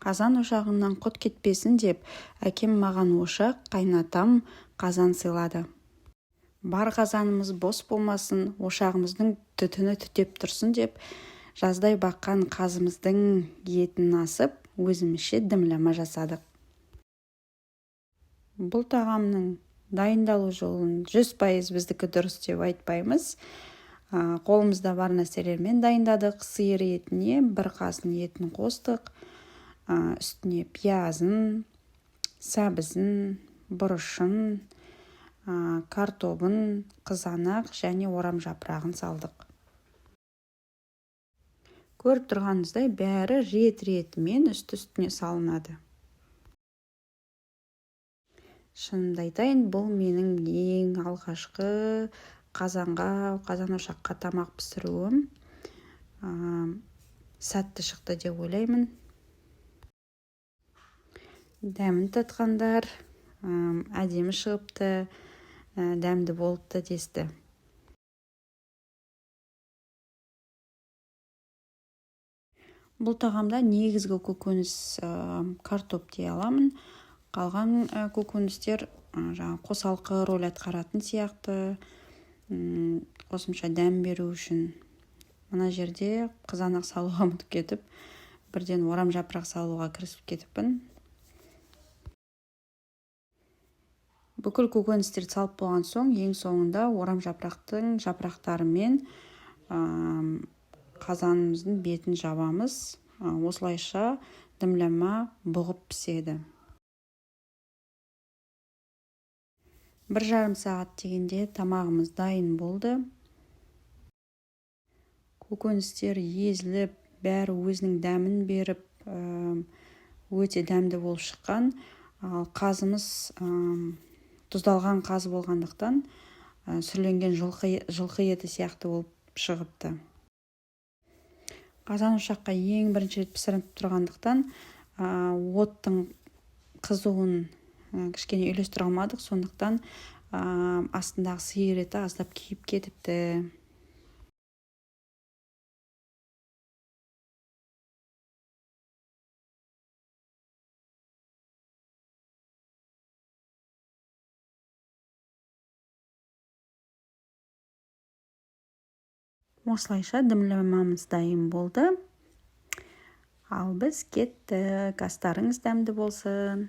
Қазан ошағыңнан құт кетпесін деп әкем маған ошақ, қайнатам қазан сыйлады. Бар қазанымыз бос болмасын, ошағымыздың түтіні түтеп тұрсын деп жаздай баққан қазымыздың етін асып, өзімізше дымлама жасадық. Бұл тағамның дайындалу жолын 100% біздікі дұрыс деп айтпаймыз. Қолымызда бар нәрселермен дайындадық. Сиыр етіне бір қаздың етін қостық. Үстіне пиязын, сәбізін, бұрышын, картобын, қызанақ және орам жапырағын салдық. Көріп тұрғаныңыздай, бәрі рет-ретімен үсті-үстіне салынады. Шынымды айтайын, бұл менің ең алғашқы қазан ошаққа тамақ пісіруім. Сәтті шықты деп ойлаймын. Дәмін татқандар әдемі шығыпты, дәмді болыпты десті. Бұл тағамда негізгі көкөніс картоп дей аламын. Қалған көкөністер жаңа қосалқы роль атқаратын сияқты, қосымша дәм беру үшін. Мына жерде қызанақ салуға ұмытып кетіп, бірден орам жапырақ салуға кірісіп кетіппін. Бүкіл көкөністерді салып болған соң, ең соңында орам жапырақтың жапырақтарымен қазанымыздың бетін жабамыз. Осылайша дымлама бұғып піседі. 1,5 сағат дегенде тамағымыз дайын болды. Көкөністер езіліп, бәрі өзінің дәмін беріп, өте дәмді болып шыққан. Ал қазымыз тұздалған қаз болғандықтан, сүрленген жылқы еті сияқты болып шығыпты. Қазан ошаққа ең бірінші рет пісіріп тұрғандықтан, оттың қызуын кішкене үйлестіре алмадық, сондықтан астындағы сиыр еті аздап күйіп кетіпті. Осылайша дымламамыз дайын болды. Ал біз кеттік. Астарыңыз дәмді болсын.